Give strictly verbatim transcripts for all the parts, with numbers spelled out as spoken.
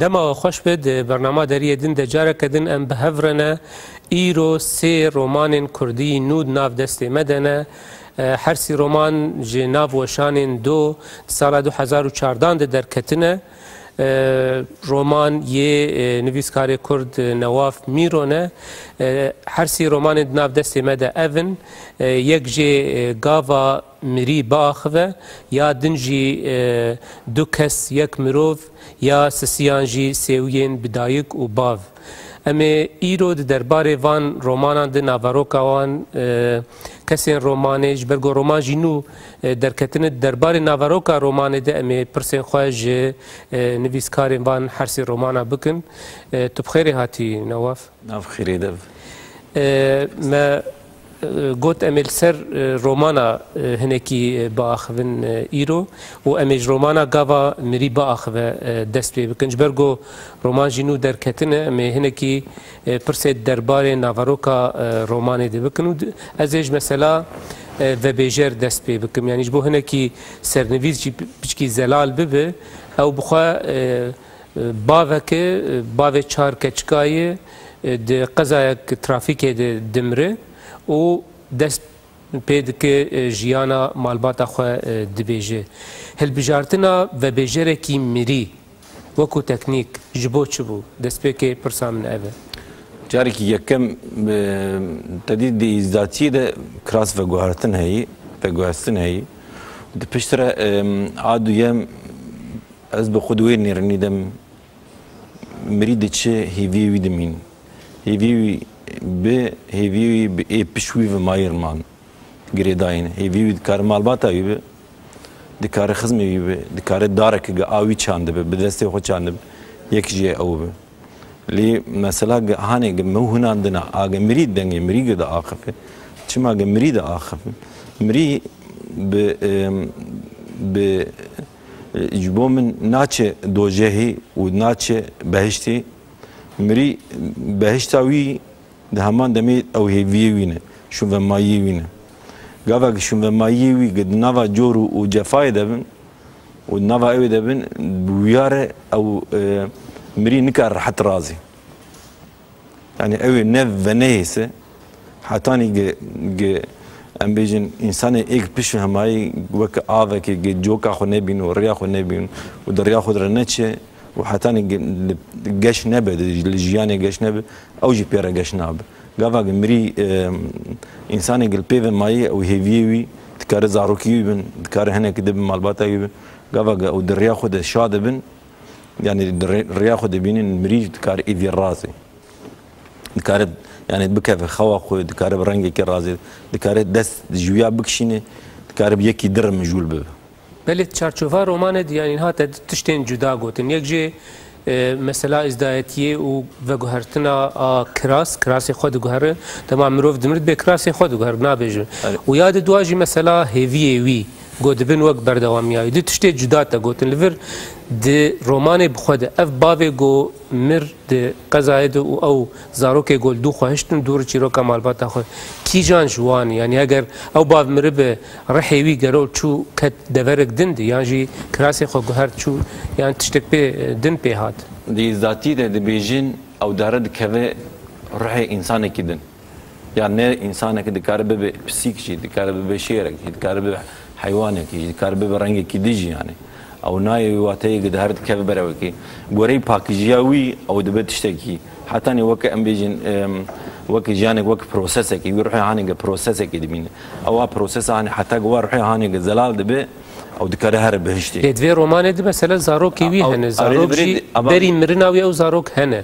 Dema we xweş be, di bernama deriyê din de careke din em bi hev re ne. Îro sê romanên kurdî nû di nav destê me de ne. E, her sî roman ji nav weşanên do di sala du hezar û çardan de derketine. E, roman yê, e, nivîskarê kurd, e, Newaf Mîro ne. E, her sî romanên di nav destê me de ev in. E, yek jê, e, Gava mirî biaxive, ya din jî, e, du kes, yek mirov, ya sisiyan jî sêwiyên bi dayik û bav. Em ê îro di derbarê van romanan de naveroka wan, e, kesên romanê, ji ber ku roman jî nû, e, derketine, di derbarê naveroka romanê de em ê pirsên xwe ji, e, nivîskarên van her sê romana bikin. E, tu bi xêrê hatî, Newaf. Nav xêrê de. E, me, e, got em ê li ser, e, romana, e, hinekî, e, biaxivin, e, îro û em ê ji romana Gava Mirî biaxive, e, dest pê bikin. Ji ber ku roman jî nû derketine, em ê hinekî, e, pirsê derbarê naveroka, e, romanê de bikin û di-, ez ê ji mesela, e, vebêjer dest pê bikim. Yanî ji bo hinekî sernivîs jî pi-, piçkî zelal bibe, ew bi xwe, e, Baveke, bavê çar keçika ye, di qezayek trafîkê de dimire û dest pê dike jiyana malbata xwe dibêje. Hilbijartina vebêjerekî mirî wekû teknîk ji bo çi bû? Destpêkê pirsa min ev e. Carekî yekem, e, te dî di îzdatiyê de kiras veguhertin heyî, veguhestin heyî. Di piştre, e, a duyem, Ez bi xwe di wê nêrînî de me. Mirî diçe, hêviyê wî dimîn. Hêviyê wî bi, hêviyê wî bi ê piş wî ve mayir man. Girêdayî ne. Hêviyê wî dikare malbata wî be, dikare xizmê wî be, dikare dareke ge a wî çandibe, bi destê xwe çandibe, yek jê ew be. Lê mesela ge hanê ge me hinandina, a ge mirî dengê mirî ge diaxife. Çima ge mirî diaxife? Mirî bi, em, bi, e, ji bo min naçe dojehê û naçe behiştê. Mirî behişta wî di heman demê ew hêviyê wî ne, şûnvemayiyê wî ne. Gava ge şûnvemayiyê wî ge di nava cor û, û cefayê de bin, û di nava ew ê de bin, bi wiyare ew, e, mirî nikare rehet razê. Yanî ew ê ne venehêse, hetanî ge, ge, em bêjin, însanê êk piş ve hemayî weke avekê ge coka xwe nebîn û riya xwe nebîn û di riya xwe de re neçe û hetanî ge li, geş nebe, li jiyanê geş nebe, ew jî pê re geş nabe. Gava ge mirî, e, însanê ge li pê ve mayî ew hêviyê wî, dikare zarokî wî bin, dikare hinekî de bi malbata wî bin. Gava ge ew di riya xwe de şa dibin, yanî di rê-, riya xwe dibînin, mirî dikare êdî razê. Dikare, yanî bikeve xewa xwe, dikare bi rengekî razê, dikare dest ji wîya bikişîne, dikare bi yekî dir mijûl bibe. Belê, di çarçova romanê de, yanî niha te tiştên cuda gotin. Yek jê, e, mesela îzdayetiyê û veguhertina a kiras, kirasê xwe diguhere. Dema mirov dimir dibe kirasê xwe diguhere, nabêje. Belê. Û ya di dua jî mesela hêviyê wî, go dibin wek berdewamiya wî. Du tiştê cuda te gotin. Li vir di romanê bi xwe de ev bavê go mir di qezayê de û ew zarokê go li dû xwe hiştin dûr çîroka malbata xwe. Kîjan ji wan e? Yanî eger ew bav miribe, rihê wî gero çû ket deverek din de, yan jî kirasê xwe guhert çû, yan tiştek pê, din pê hat? Di îzdatî de dibêjin, ew dare dikeve rihê însanekî din. Ya ne însanekî dikare bibe pisîk jî, dikare bibe şêrek jî, dikare bibe heywanekî jî, dikare bibe rengekî din jî yanî. Ew nayê wî wateyê ki dihare dikeve berewekê. Goreyê pakijiya wî ew dibe tiştekî. Hetanî weke em bêjin, em, weke jiyanek, weke prosesekî, wî ruhê hanê ge prosesekî dibîne. Ew a prosesa hanê heta ge wa ruhê hanê ge zelal dibe, ew dikare here bihiştê. Lê di vê romanê de mesela zarokê wî hene, zarok jî berî mirina wî ew zarok hene.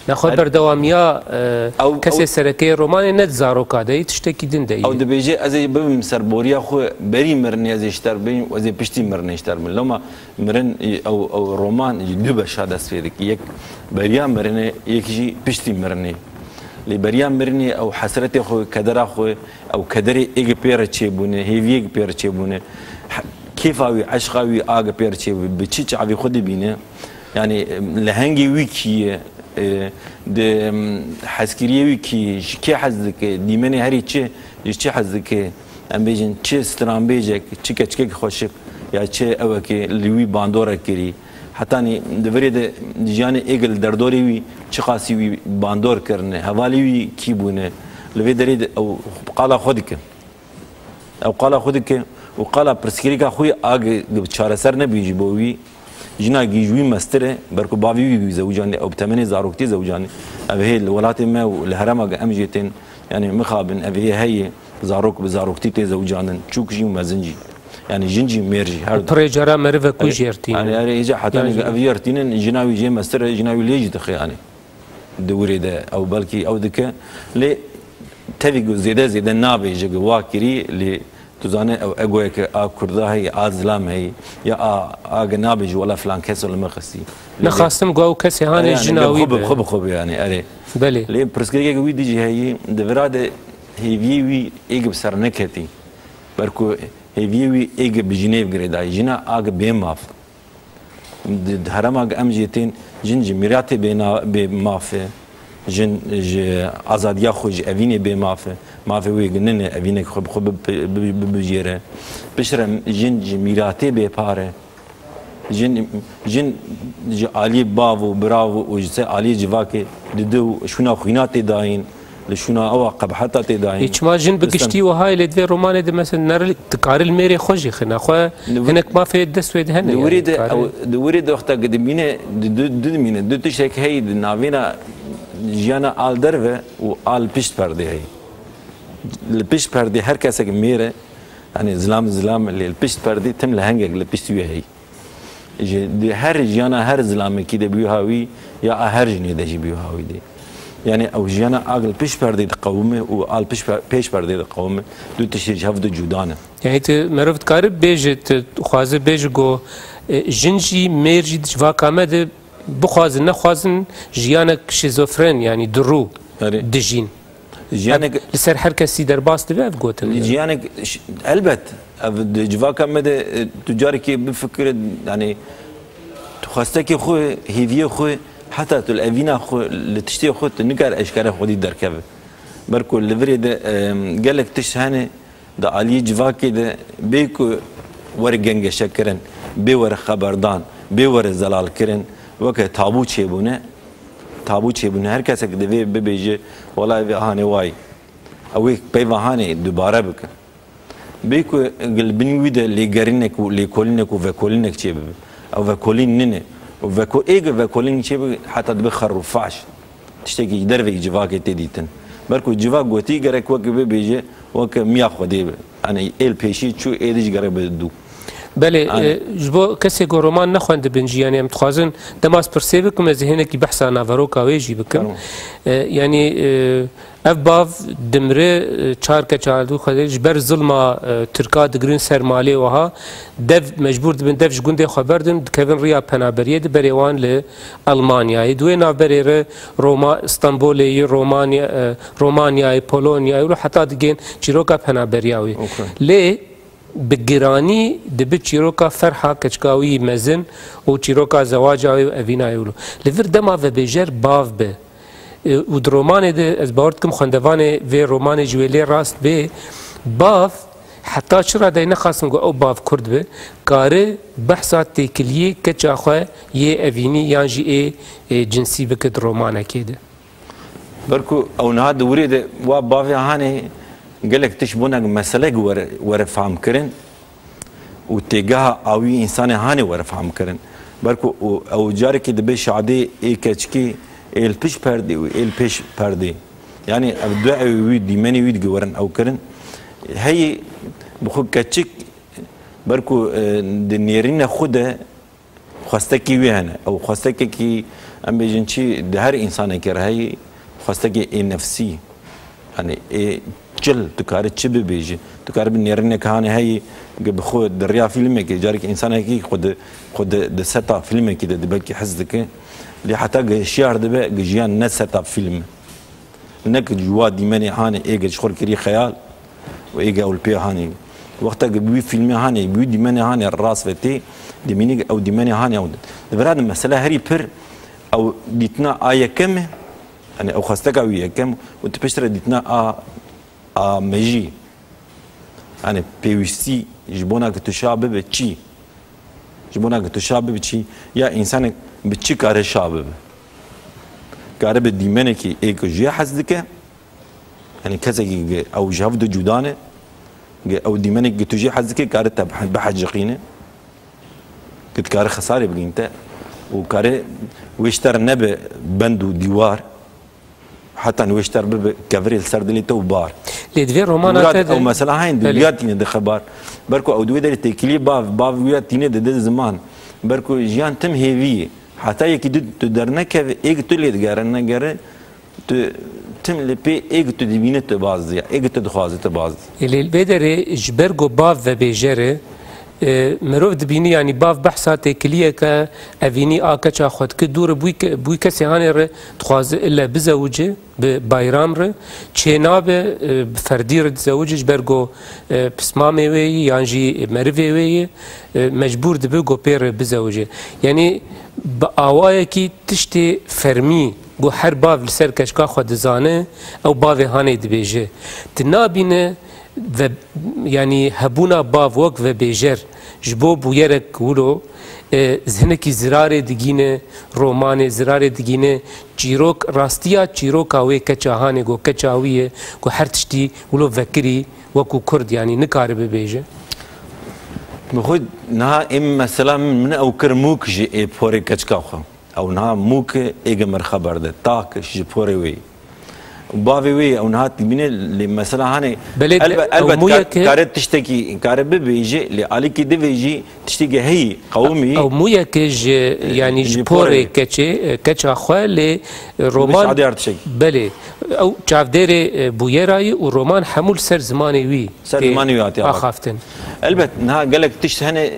Nexwe berdewamiya, e, kesê serekeyê romanê ne di zaroka de yî, tiştekî din de yî. Ew dibêje, ez ê bibim serboriya xwe, berî mirinê ez ê ji te re bibim û ez ê piştî mirinê ji te re bibim. Loma mirin, ew, ew roman ji du beşa dest pê dike. Yek beriya mirinê, yek jî piştî mirinê. Lê beriya mirinê ew hesretê xwe, kedera xwe, ew kederê ê gi pê re çêbûne, hêviyê gi pê re çêbûne, he-, kêfa wî, eşqa wî a gi pê re çêbû, bi çi çavî xwe dibîne? Yanî, em, lehengê wî kî ye? E, di, em, hezkiriyê wî kî ye? Ji kê hez dike? Dîmenê herî çi, ji çi hez dike? Em bêjin, çi stranbêjek, çi keçikek xweşik ya çi ewekê li wî bandorek kirî? Hetanî di virê de jiyanê êgil derdorê wî çiqasî wî bandor kirine, hevalê wî kî bûne, li vê derê de ew qala xwe dike. Ew qala xwe dike û qala pirsgirêka xwe yê a gi-, gi-, çareser nebî ji bo wî, jina gî ji wî mestir e, ber ku bavê wî wî zewicandî, ew bi temenê zaroktî zewicandî. Ev hê li welatê me û li herêma ge em jê tên, yanî mixabin, ev hê heye, zarok bi zaroktî tê zewicandin, çûk jî û mezin jî. Yanî jin jî mêr jî, her du. Pirê cara meriv e ku Erê, jêr tînin. Erê, erê, hêja heta Yan nî jî ev jêr tînin, jina wî jê mestir e, jina wî lê jî dixe yanî. Di wirê de ew belkî ew dike. Lê tevî ku zêde zêde nabêje ku wa kirî, lê tu zane ew egoyeke a kurda heye, a zilam heye, ya a, a ge nabêje wela filan keso li min xistî. Lê Nexastim ku ew kesê hanê Erê, yanî, jina lê wî xwe bi, be. Xwe bi xwe be yanî, erê. Belê. Lê pirsgirêkeke wî dî jî heye, di vira de hêviyê wî êg bi ser neketî. Ber ku hêviyê wî êg bi jinê bi girêdayî. Jina a ge bê maf. Di, di herêma em jê tên, jin ji mîratê bê na-, bê maf e, jin ji azadiya xwe ji evînê bê maf e, mafê wê nine evînek xwe bi xwe bi-, bi-, bi-, bibijêre. Piştre jin ji mîratê bê par e. Jin, jin ji aliyê bav û birav û ji ser aliyê civakê dide û şûna xwîna tê dayîn. Li şûna ew a qebheta tê dayîn. Ê, çima jin bi Dîstan giştî wiha ye, lê di vê romanê de mesela nere-, dikare li mêrê xwe jî xine xwe Li wir-, hinek mafê dest wê de hene, Li yani, wirê de dikare. Ew, di wirê de wexta ku dimîne, di, di, di dimîne, du tiştek heye di navêna jiyana al derve û al pişt perdê heye. Li pişt perdê her kesek mêr e, yani zilam zilam lê li pişt perdê tim lehengek li pişt wî heye. Ji, di her jiyana her zilamekî de bi wî hawî ya a her jinê de jî bi wî hawî de. Yani ew jiyana a li pişt perdê diqewime û a li pişt per-, pêş perdê diqewime. Du tiştê ji hev du cuda ne. Yani tu meriv dikare bêje, tu dixwaze bêje ku, e, jin jî mêr jî di civaka me de bixwazin nexwazin jiyanek şîzofren, yani du rû Erê. dijîn. Jiyanek Ev li ser her kesî derbas dibe ev gotin? Jiyanek ş-, elbet, ev di civaka me de, e, tu carekê bifikire, yani, tu xwestekê xwe, hêviyê xwe, heta tu li evîna xwe, li tiştê xwe, tu nikare eşkere xwedî derkeve. Ber ku li virê de, e, gelek tişt hene, di aliyê civakê de bê ku were gengeşekirin, bê were xeberdan, bê were zelalkirin, weke tabû çêbûne, tabû çêbûne. Her kesek divê bibêje, wela vê hanê wayî. Ew ê peyva hanê dubare bike. Bê ku li bin wî de lêgerînek û lêkolînek û vekolînek çêbibe. Ew vekolîn nine. Û veko-, ê ku vekolîn çêbibe, heta dibe xer û faş. Tiştekî ji derveyî civakê tê dîtin. Ber ku civak gotî gerek weke bibêje, weke miya Xwedê be. Yanî ê li pêşî çû, ê dî jî gerek be dû. Belê, Yanî e, ji bo kesê ku roman nexwendibin jî, yanî em dixwazin dema ez pirsê bikim, ez ê hinekî behsa naveroka wê jî bikim. Tamam. E, yanî, e, ev bav dimre, e, çar keça li xwe de ji ber zilma, e, Tirka digirin ser malê wiha, dev mecbûr dibin, dev ji gundê xwe berdin, dikevin riya penaberiyê, di berê wan li Elmanyayê. Di wê navberê re Roma, Stenbolê yê, Romanya, e, Romanyayê, Polonyayê û heta digên çîroka penaberiya wê. Ok. Lê bi giranî dibe çîroka ferha keçika wî mezin û çîroka zewaca wê û evîna wê. Li vir dema vebêjer bav be. E, û di romanê de ez bawer dikim xwendevanê vê romanê ji wê lê rast bê. Bav heta çi radeyê nexasim ku ew bav kurd be, kare behsa têkiliyê keça xwe yê evînî yan jî ê, ê cinsî bike di romanekê de. Ber ku ew niha di wirê de wa bavê hanê gelek tişt bonek meselek were, were fehmkirin û têgeha awî însanê hanê were fehmkirin. Ber ku û ew carekê dibe şadê ê keçikê ê li pişt perdê û ê li pêş perdê. Yanî ev du ew wî dîmenê wî digi werin ew kirin. Heyî bi xwe keçik ber ku, e, di nêrîne xwe de xwestekî wî hene. Ew xwestekekî, em bêjin çi, di her însanekî re heye, xwestekê ê nefsî. Yanî ê çil, tu kare çi bibêjî? Tu kare bi nêrînek hanê heye, gi bi xwe di riya fîlmekê, carek însanekî xwe di, xwe di, di seta fîlmekî de di belkî his dike. Lê heta gi hişyar dibe, gi jiyan ne seta fîlm e. Nek ji wa dîmenê hanê êge ji xwe kirî xeyal û êge ew li pê hanê. Wexta ku bi wî fîlmê hanê, bi wî dîmenê hanê rast ve tê, dimînî ew dîmenê hanê ew. Di vira de mesele herî pir ew dîtina a yekem e, yani ew xwesteka wî yekem û tu piştre dîtina a, a mejî. Yani pêwîstî ji bona ku tu şa bibe çi? Ji bona ku tu şa bibe çi, ya însanek bi çi kare şa bibe? Kare bi dîmenekî ê ku jê hez dike, yanî kesekî ku ew ji hev du cuda ne, ku ew dîmenekî ku tu jê hez dike, kare te bihe-, biheciqîne, ku dikare xesarê bigîne te û kare wê ji te re nebe bend û dîwar, heta wê ji te re bibe kevirê li ser dilê te û bar. Lê divê romana Murat, te de ew mesela heyî di Belê. Wiya tîne dixe bar. Ber ku ew di wê derê têkiliyê bav, bav wiya tîne dide ziman. Ber ku jiyan tim hêvî ye. Heta yekî di tu dernekeve, ê ku tu lê digere negere, tu tim li pê ê ku tu dibîne tu baz diya, ê ku tu dixwaze tu baz diya. Ê lê li vê derê ji ber ku bav vebêjer e, e, mirov dibînî, yanî bav behsa têkiliyeke evînî a keça xwe dike, dû re bûyke-, bûyî kesê hanê re dixwaze ille bizewice, bi bayram re çênabe, e, bi ferdî re dizewice, ji ber ku, e, pismamê wê yî yan jî merivê wê yî, e, mecbûr dibe ku pê re bizewice. Yanî bi awayekî tiştê fermî ku her bav li ser keçika xwe dizane, ew bavê hanê dibêje. Tu nabîne ve, yanî hebûna bav wek vebêjer ji bo bûyerek wilo, e, hinekî zirarê digîne romanê, zirarê digîne çîrok, rastiya çîroka wê keça hanê ku keça wî ye, ku her tiştî wilo vekirî wekû Kurd, yanî nikare bibêje. Bi xwe niha ê mesela min, min ew kir mûk ji ê porê keçika xwe. Ew niha mûk ê ge min xeber de, tak ji porê wê. Bavê wê ye, ew niha dibîne, lê mesela hanê Belê, elbet, ew elbet mûyeke ka-, kare tiştekî, kare bibêje, lê alîkî divê jî tiştekî heyî, qewimî. Ew mûyeke ji, e, yanî ji ji porê porê. Keçê, e, keça xwe, lê, e, roman Şadiyar tiştekî. Belê, ew çavdêrê, e, bûyera ye û roman hemû li ser zimanê wî Ser tê zimanê wî hatiye axaftin. Elbet, niha gelek tişt hene,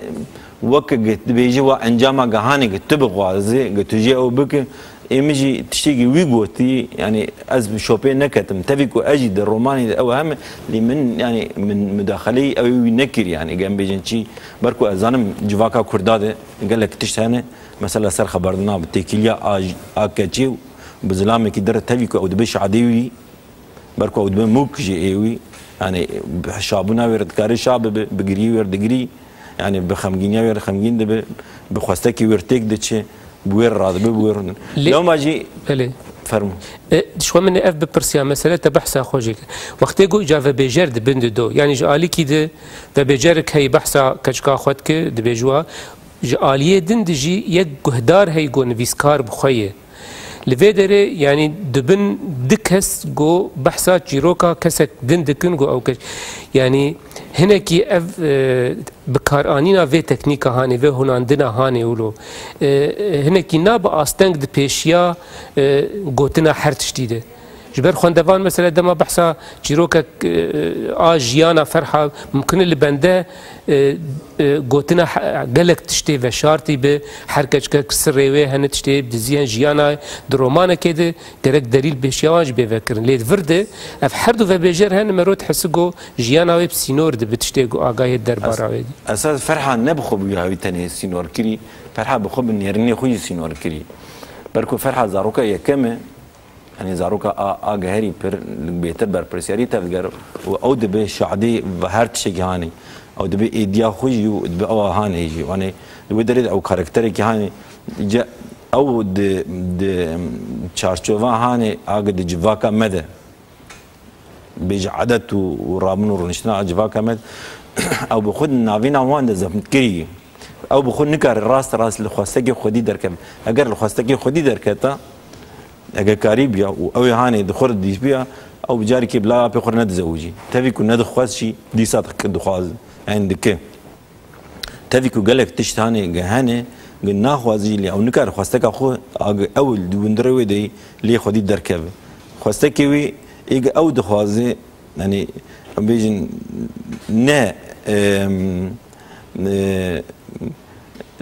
wek ge dibêje wa encama ge hanê ge tu bixwaze, ge tu jê ew bike, ê min jî tiştekî wî gotî, yanî ez bi şopê neketim. Tevî ku ez jî di romanê de ew heme, lê min, yanî min mudaxeleyî ew wî nekir, yanî ge em bêjin çi, ber ku ez zanim civaka Kurda de gelek tişt hene, mesela ser xeberdina bi têkiliya a, a keçê û bi zilamekî dir tevî ku ew dibe şadê wî, Ber ku ew dibe mûk jî ê wî, yanî bi şabûna wê re dikare şa bibe, bi giriyê wê re digirî, yanî bi xemgîniya wê re xemgîn dibe, bi xwestekê wê re têk diçe, bi wê re radibe, bi wê re Lê Lewma jî Belê. Fermû. E, ji xwe min ê ev bipirsiya, mesele te behsa xwe jê kir. Wextê ku îca vebêjer di bin de do, yanî ji alîkî de vebêjerek heyî behsa keçika xwe dike, dibêje wa, ji aliyê din de jî yek guhdar heyî ku nivîskar bi xwe ye. Li vê derê, yanî dibin du kes ku behsa çîroka kesek din dikin ku ew kes, yanî hinekî ev, e, bikaranîna vê teknîka hanê, vê hunandina hanê wilo, e, hinekî na bi asteng di pêşiya, e, gotina her tiştî de. Ji ber xwendevan, mesela, dema behsa çîrokek, e, a jiyana Ferha, mimkun e li bende, e, e, gotina he-, gelek tiştê veşartî bi, her keçkek sirrê wê hene, tiştê diziyên jiyana di romanekê de gerek delîl pêşiya wan jî bê vekirin. Lê di vir de ev her du vebêjer hene, mero dihesi ku jiyana wê bi sînor dibe, tiştê ku agahiyê derbara wê dî. Esas Ferha ne bi xwe bûya wî tenê sînor kirî, Ferha bi xwe bi nêrînê xwe jî sînor kirî. Ber ku Ferha zaroka yekem e, Yanî zaroka a, a geherî pir bêtir berpirsiyarî tevdiger û ew dibe şadî ve her tiştekî hanî. Ew dibe êdiya xwe jî û dibe ewa hanê jî. Yanî li wê derê de ew karakterekî hanî. Ce ew di, di çarçova hanê a ge di civaka me de. Bêje edet û, û rabûn û rûniştina a civaka me, ew bi xwe di navîna wan de zehmetkirî ye. Ew bi xwe nikare rast rast li xwestekê xwedî derkeve. Eger li xwestekê xwedî derketa, eger karî biya û ew ê hanê di xwe re dîtibiya, ew bi carekê bila apê xwe re nedizewicî. Tevî ku nedixwest jî dîsa dixwaz, yanî dike. Tevî ku gelek tişt hanê ge hene, ge naxwazî lê ew nikare xwesteka xwe a ge ew li hundirê wê de yî lê xwedî derkeve. Xwestekê wî ê ge ew dixwaze, yanî em bêjin ne, em, e,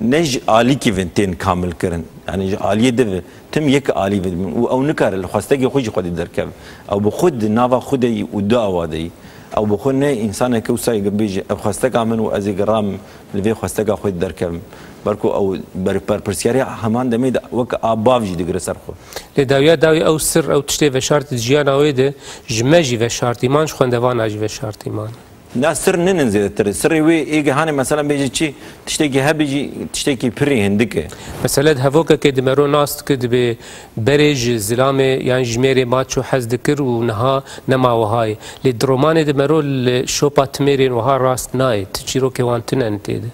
ne ji alîkî ve tên kamil kirin. Yanî ji aliyê de ve tim yek alî ve dibin û ew nikare li xwestekê xwe jî xwedî derkeve. Ew bi xwe di nava xwe de yî û di awa de yî. Ew bi xwe ne însaneke wisa ye ge bêje, ev xwesteka min û ez ê giram li vê xwesteka xwe derkevim. Ber ku ew ber-, berpirsiyariya heman demê de wek a bav jî digire ser xwe. Lê dawiya dawî ew sir, ew tiştê veşartî di jiyana wê de ji me jî veşartî man, ji xwendevana jî veşartî man. Na sir ninin zêdetir. Sirê wê êge hanê mesela bêje çi, tiştekî hebî jî tiştekî pirî hindik e. Mesela di hevokekê di mero nas dike, dibê berê ji zilamê yan ji mêrê ma çû hez dikir û niha nema wiha ye. Lê di romanê de mero li şopa timêrên wiha rast nayê. Ti çîrokê wan tune ne tê de.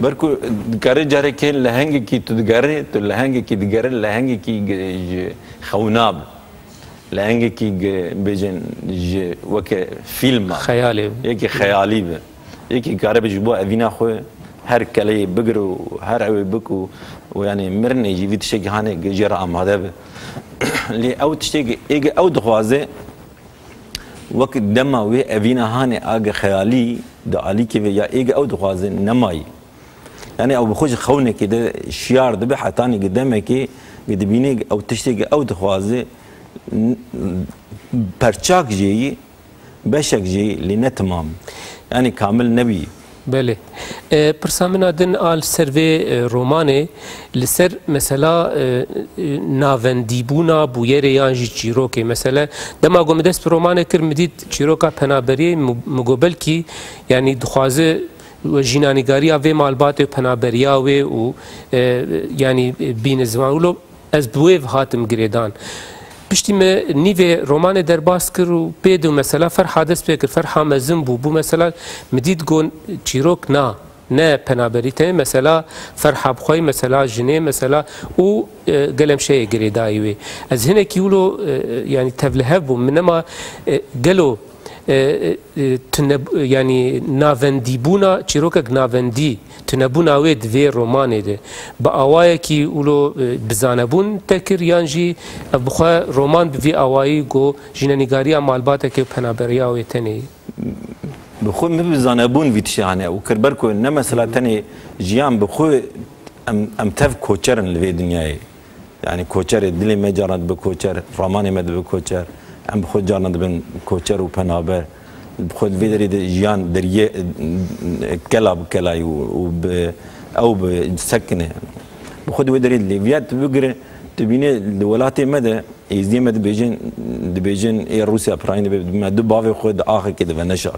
Ber ku dikarê carekê lehengekî tu digerê, tu lehengekî digerê, lehengekî ge-, ji xewna bi. Lehengekî ge-, bêjin ji weke fîlma. Xeyalê bi. Yekî xeyalî bi. Yekî karibe ji bo evîna xwe her keleyê bigir û her ewê bik û, û yanî mirinê jî vî tiştekî hanê ge-, jê re amade bi. Lê ew tiştekî êge ew dixwaze, wek dema wê evîna hanê age xeyalî di alîkê ve ya êge ew dixwaze nemayî. Yanî ew bi xwe ji xewnekê de şiyar dibe, hetanî gi demekê gi dibîne ew tiştê gi ew dixwaze, n-, perçak jê yî, beşek jê yî, lê ne timam. Yanî kamil nebî. Belê. E, pirsa min a din a li ser vê, e, romanê, li ser mesela, e, e, navendîbûna bûyerê yan jî çîrokê. Mesela, dema ku min dest bi romanê kir, min dît çîroka penaberiyê, min, min got belkî, yanî dixwaze we jînanîgariya vê malbatê û penaberiya wê û, e, yanî, e, bîne ziman. Wilo ez bi wê ve hatim girêdan. Piştî me nîvê romanê derbas kir û pê de mesela Ferha dest pê kir. Ferha mezin bû. Bû mesela min dît got çîrok na, ne penaberî tenê mesela Ferha bi xwe, mesela jinê, mesela û, e, gelem şeyê girêdayî wê. Ez hinekî wilo, e, yanî tevlihev bûm. Min nema, e, gelo, e, e, tune, yanî navendîbûna, çîrokek navendî, tunebûna wê di vê romanê de bi awayekî wilo, e, bi zanebûn te kir, yan jî ev bi xwe roman bi vî awayî got jînenîgariya malbatekê û penaberiya wê tenê? Bi xwe min bi zanebûn vî tiştê hane û kir, ber ku ne mesela tenê jiyan bi xwe em, em tev koçer in li vê dinyayê. Yanî koçerê dilê me carna dibe koçer, ramanê me dibe koçer, em bi xwe carna dibin koçer û penaber. Bi xwe di vê derê de jiyan deriyê, kela bi kelayî û, û bi ew bi sekine. Bi xwe di wê derê de lê viya tu bigire, tu bîne li welatê me de êzdiyê me dibêjin, dibêjin ê Rûsya pirayîn dibe, me du bavê xwe di axekê de veneşar.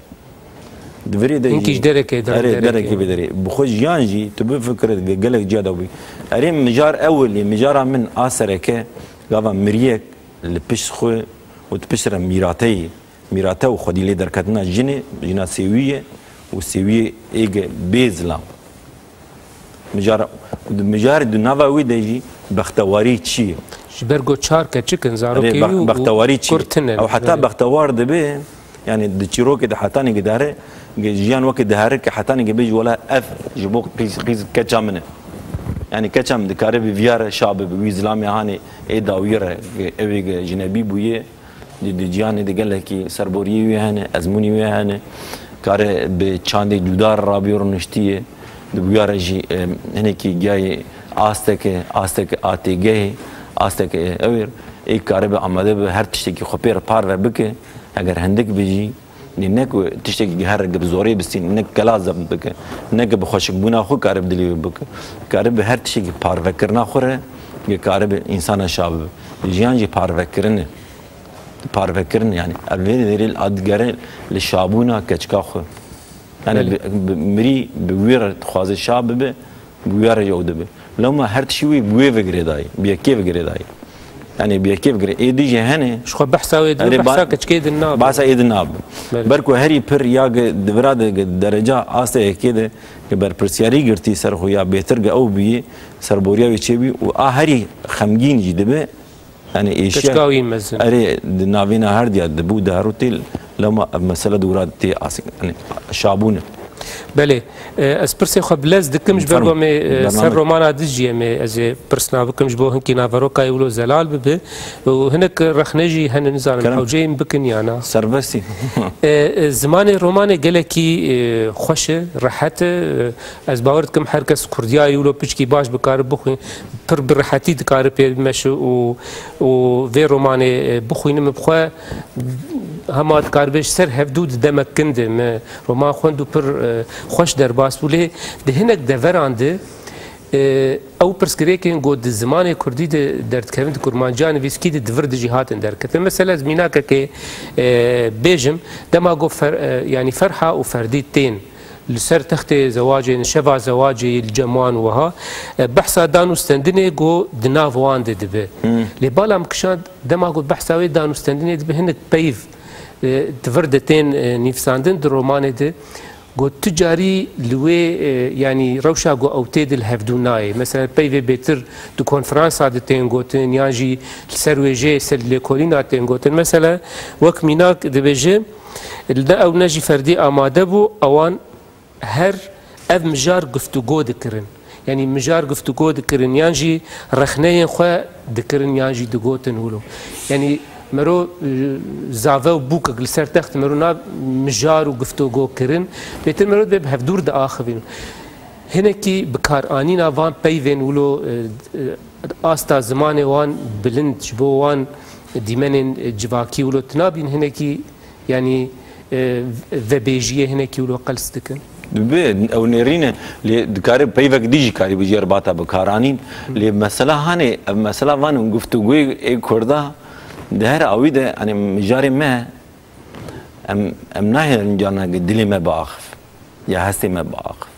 Di virê de Hinkî jî ji derekê de, erê, derekê. Derekê vê derê. Bi xwe jiyan jî tu bifikire ge-, gelek ciya da bû. Erê mijar ew e lê, mijara min a sereke gava miriyek li pişt xwe û di pişt re mîrateyê, mîrate û xwedî lê derketina jinê, jina sêwî ye û sêwiyê êge bê zilam. Mijar, mijarê di nava wî de jî bextewarî çi ye? Ji ber ku çar keçik in, Erê, zarokê bex-, wî û bextewarî çi ye? Kurtin in. Ew heta Belê. Bextewar dibe, yanî di çîrokê de hetanî gidare, ge-, jiyan wekî dihere ke hetanî ge bêjî wela ev ji bo qîz, qîz keça min e. Yanî keça min dikare bi viya re şa bibe, wî zilamê hanê ê dawiyê re, ge-, ew ê ge jinebî bûye. Di, di ciyanê de gelekî serboriyê wê hene, ezmûnî wê hene. Kare bi çandê cuda re rabiyo rûniştiyê. Di bûya re jî, e, hinekî giyayê asteke, asteke a têgehê, asteke ew ê, ê kare bi amade bi her tiştekî xwe pê re parve bike. Eger hindik bi jî, ne ku tiştekî her bi zorê bistîn, ne kela zebt bike, ne ki bi xweşikbûna xwe kare bi dilê wê bike. Kare bi her tiştekî parvekirina xwe re, kare bi însana şa bibe. Jiyan jî parvekirin e. Parvekirin, yanî ev vê derê li adigere li şabûna keçika xwe. Yanî Belê. Bi, bi, mirî bi wî re dixwaze şa bibe, bi wî re ew dibe. Lewma her tişî wî bi wê ve girêdayî, bi yekê ve girêdayî. Yanî bi yekê ve girê. Ê dî jî hene. Ji xwe behsa wê dibe, Erê, behsa ba-, keçikê din nabe. Behsa ê din nabe. Belê. Ber ku herî pir ya ge-, di vira de ge-, dereca asta yekê de ge berpirsiyarî girtî ser xwe ya bêtir ge ew bîyî, serboriya wê çêbî û a herî xemgîn jî dibe, Yanî êşiya Keçika wî mezin. Erê, di navêna her diya dibû, diherû tê, lema ev mesele di wira tê asik, yanî şabûn e. Belê. E, ez pirsê xwe bi lez dikim ji ber Fermo. Ku em ê, e, Bername. Ser romana din jî em ê, ez ê pirsna bikim ji bo hinkî naveroka wilo zelal bibe. Û hinek rexne jî hene, nizanim, Kerem. Hewceyê min bikin ya na. Serbestî. E, e, zimanê romanê gelekî, e, xweş e, rehet e. E, ez bawer dikim her kes kurdiya wilo piçkî baş bikare bixwîn. Pir bi rehetî dikare pê bimeşe û, û vê romanê, e, bixwîne. Min bi xwe hema dikare bê ji ser hevdû di demek kin de min roman xwend û pir, e, xweş derbas bû. Lê di hinek deveran de E, ew pirsgirêkên ku di zimanê kurdî de derdikevin, di kurmanciya nivîskî de di vir de jî hatin derketin. Mesela ez mînakekê, e, bêjim, dema ku fer-, e, yanî Ferha û Ferdî tên li ser textê zewacê, şeva zewacê li cem wan wiha, e, behsa dan û stendinê ku di nav wan de dibe. Lê bala min kişand, dema ku behsa wê dan û stendinê dibe, hinek peyv, e, di vir de tên, e, nivîsandin di romanê de, Got, tu carî li wê, e, yanî rewşa ku ew tê de li hevdû nayê. Mesela peyvê bêtir di konferansa de tên gotin, yan jî li ser wêjeyê ser lêkolîna tên gotin. Mesela wek mînak dibêje, ne ew ne jî Ferdî amade bû, ewan her ev mijar guftûgo dikirin. Yanî mijar guftûgo dikirin, yan jî rexneyên xwe dikirin, yan jî digotin wilo. Yanî mero, e, zave û bûkek li ser text mero na mijar û guftûgo kirin, bêtir mero dibê bi hevdûr diaxivîn. Hinekî bikaranîna van peyvên wilo, e, e, asta zimanê wan bilind ji bo wan dîmenên, e, civakî wilo tu nabîn hinekî Yanî, e, vebêjiyê hinekî wilo qels dikin. Dibe, ew nêrîn e, lê dikare peyvek dî jî karî bijî erbata bikaranîn. Lê mesela hanê, ev mesela van guftûgoyê ê Kurda di her awî de, hanê mijarê me, em, em nahêlin carna dilê me biaxif. Ya hestê me biaxif.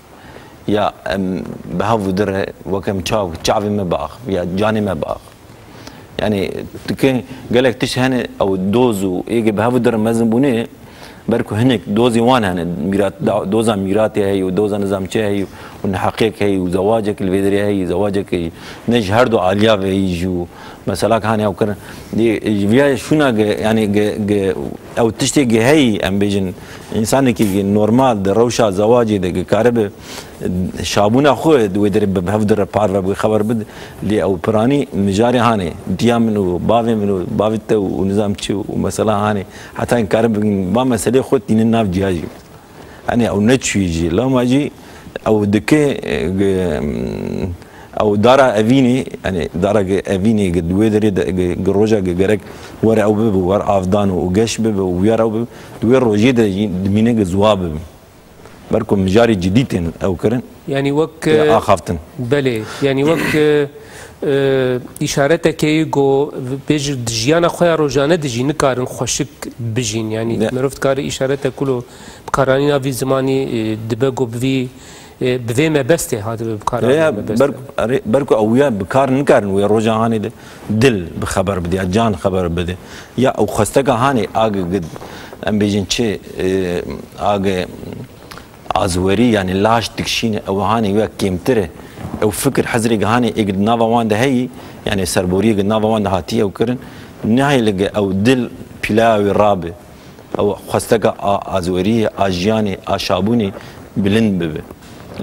Ya em bi hev û dire wek em çav, çavê me biaxif, ya canê me biaxif. Yanî, dike gelek tişt hene ew doz û êgê bi hev û dire mezin bûne, ber ku hinek dozê wan hene, mîrat, da-, doza mîratê heye û doza nizam çi heye û neheqiyek heye û zewacek li vê derê heye, zewacek heye, ne ji her du aliya ve heye jî û meselak hane ew kirin. Dê, ji viya şûna ge, yanî ge, ge, ew tiştê ge heyî, em bêjin, însanekî ge normal di rewşa zewacê de ge karibe şabûna xwe di wê derê bi hev dire parve bike, xeber bide, lê ew piranî mijarê hanê, diya min û bavê min û bavê te û nizam çi û mesela hanê, heta em karin bigin, va meselê xwe tînin nav cihajî. Hani ew neçûyî jî, lewma jî ew dike, e, ge, ew dara evînê, hani dara ge evînê ge di wê derê de, ge, ge roja ge gerek were ew bibe, wer avdan û geş bibe û wiyar ew bibe, di wê rojê de jî dimîne ge ziwa bibe. Ber ku mijarê cidî tên ew kirin, Yanî wek, tê e, axaftin. Belê, yanî wek, e, e, îşaretekê ku bêjî di jiyana xwe ya rojane de jî nikarin xweşik bijîn. Yanî Ne. Mirov dikare îşaretek wilo bikaranîna vî zimanî, e, dibe ku bi vî, e, bi vê mebestê hatibe bikaranîna Ya, mebestê. ber, erê, ber ku ew ya bi kar nikarin wê roja hanê de dil bi xeber bide ya can xeber bide. Ya ew xwesteka hanê age gid, em bêjin çi, e, age azwerî, yanî laş dikişîne, ew hanê ya kêmtir e. Ew fikir hezrê gi hanê ê gi nava wan de heyî, yanî serboriyê gi nava wan de hatiye ew kirin. Nehêlige ew dil pîlaya wê rabe. Ew xwesteka a azweriyê, a jiyanê, a şabûnê bilind bibe.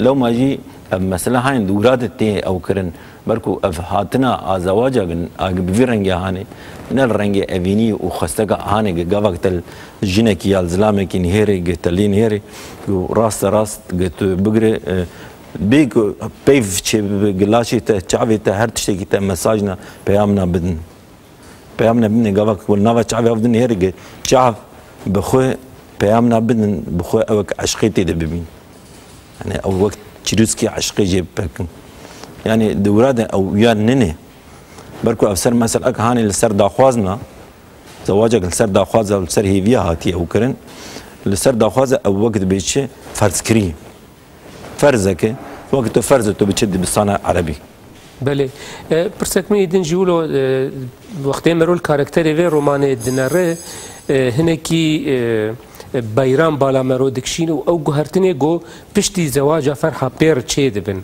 Lewma jî ev mesela hanê di wira de tê ew kirin. Ber ku ev hatina a zewaca gin, a bi vî rengê hanê, ne li rengê evînî û xwesteka hanê gi gavak te li jinekî ya li zilamekî nihêrê, gi te lê nihêrê, ku raste rast gi tu bigire, e, bê ku peyv çêbibe, gi laşê te, çavê te, her tiştekî te mesajna, peyamna bidin. Peyamna bidin, gava ku nava çavê hev din nihêrê, gi çav bi xwe peyamna bidin, bi xwe ew wek eşqê tê de bibîn. Yani ew wek çirûskê eşqê jê bipekin. Yani di wira de ew ya nine. Ber ku ev ser meselek hanê li ser daxwazna, zewacek li ser daxwaza, li ser hêviya hatiye ew kirin. Li ser daxwaza ew wek dibê çi ferzkirî. Ferzeke, wek tu ferz e tu biçe dibistana erebî. Belê. E, pirsek min ê din jî wilo, e, wextê mero li karakterê vê romanê dinere, e, hinekî, e, e, beyran bala mero dikişîne û ew guhertinê ku piştî zewaca Ferha pêr çê dibin.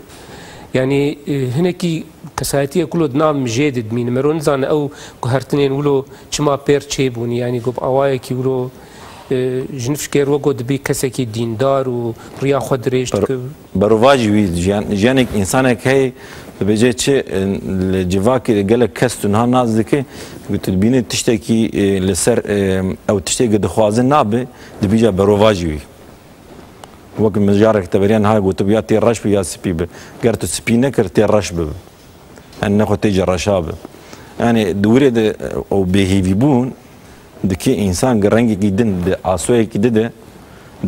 Yanî, e, hinekî kesayetiyek wilo di nav mijê de dimîne. Mero nizane ew guhertinên wilo çima pêr çê bûne. Yanî ku bi awayekî wilo, e, ji nifşkêr wego dibî kesekî dîndar û riya xwe dirêj Ber- dike. Berovajî wî jiyan, jiyanek însanek heye, dibêje çi, e, li civakê de gelek kes tu niha nas dike, ku tu dibînî tiştekî, e, li ser, e, ew tiştekî dixwaze nabe, dibîja berovajî wî. Wek mijarek te beriya niha gotibû ya tê reş bi ya spî bi. Ger tu spî nekir tê reş bibi. Yani ne xwe tê ci reşa bi. Yani di wirê de, e, ew bêhêvîbûn, dike însan gi rengekî din, di asoyekî di de,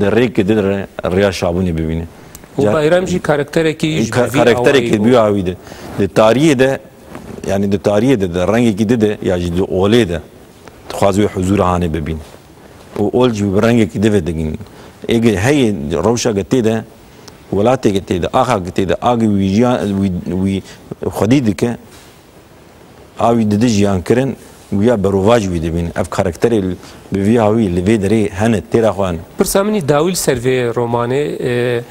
di rêkê di de riya şabûnê bibîne. Û Ca- Bayram jî karakterekî ji Ka- vî karakterekî awayî bû. Bi awî de. Di tariyê de, yani di tariyê de, di rengekî di de, ya jî di olê de, dixwaz wê huzûra hanê bibîn. Û ol jî bi rengekî di ve digîn. Êge heye rewşa ge tê de, welatê ge tê de, axa ge tê de, agi wî jiyan, wî, wî xwedî dike, a wî didi jiyan kirin, wiya berovaj wî dibîn. Ev karakterê li, bi vî awî li vê derê hene, têra xwe hene. Pirsa min î dawî li ser vê romanê, e,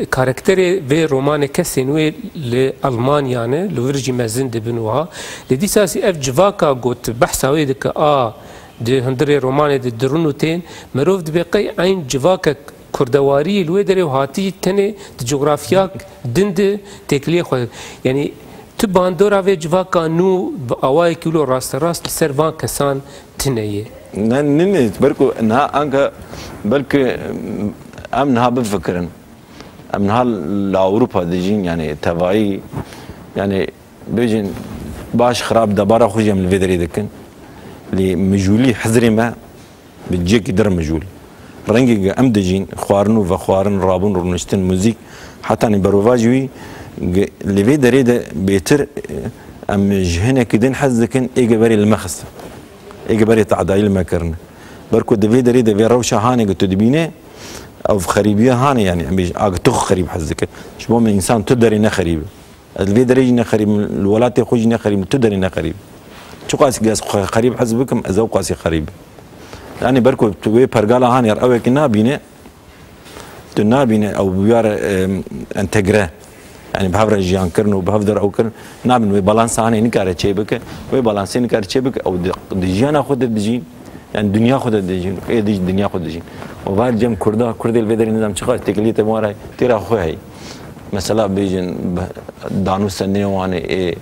karakterê vê romanê kesên wê li Almanya ne, li vir jî mezin dibin wiha. Lê dîsa zî ev civaka got behsa wê dike a di hundirê romanê de dirûn û tên, merov dibe qey eyn civakek kurdewarî li wê derê û hatî tenê di cografyak din de têkiliyê xwe. Yanî tu bandora vê civaka nû bi awayekî wilo rasterast li ser van kesan tune ye. Ne, ne, ne, ber ku niha anka belkî em niha bifikirin. Em niha li Ewropa dijîn, yani tevayî, yani bêjin baş xirab debara xwe jî em li vê derê dikin. Lê mijûlî hizrê me bi cihekî dir mijûl. Rengê ge em dijîn, xwarin û vexwarin, rabûn, rûniştin, muzîk, hetanî berovajî wî ge-, li vê derê de bêtir, e, em ji hinekî din hez dikin, ê ge berê li me xistin. Ê ge berê tehdayî li me kirine. Ber ku di vê derê de vê rewşa hanê ge tu dibîne, ev xerîbiya hanê, yani em bêjin, a ge tu xwe xerîb hez dike. Ji bo min însan tu derê ne xerîb e. Ez li vê derê jî ne xerîb im, li welatê xwe jî ne xerîb im, li tu derê ne xerîb im. Çiqasî ez xwe xerîb hez bikim, ez ew qasî xerîb im. Yani ber ku tu wê pergala hanê re ewekî nabîne, tu nabîne ew bûyar, em, entegre. Yani bi hev re jiyan kirin û bi hev re ew kirin, nabîn wê balansa hanê nikare çê bike, wê balansê nikare çê bike, ew di, di jiyana xwe de dijîn. Yani dinya xwe de dijîn, ê dij dinya xwe dijîn. Û va cem Kurda, Kurdê li vê derê nizam çiqas têkiliyê te wan re têra xwe heye. Mesela bêjin, danû sendinê wan ê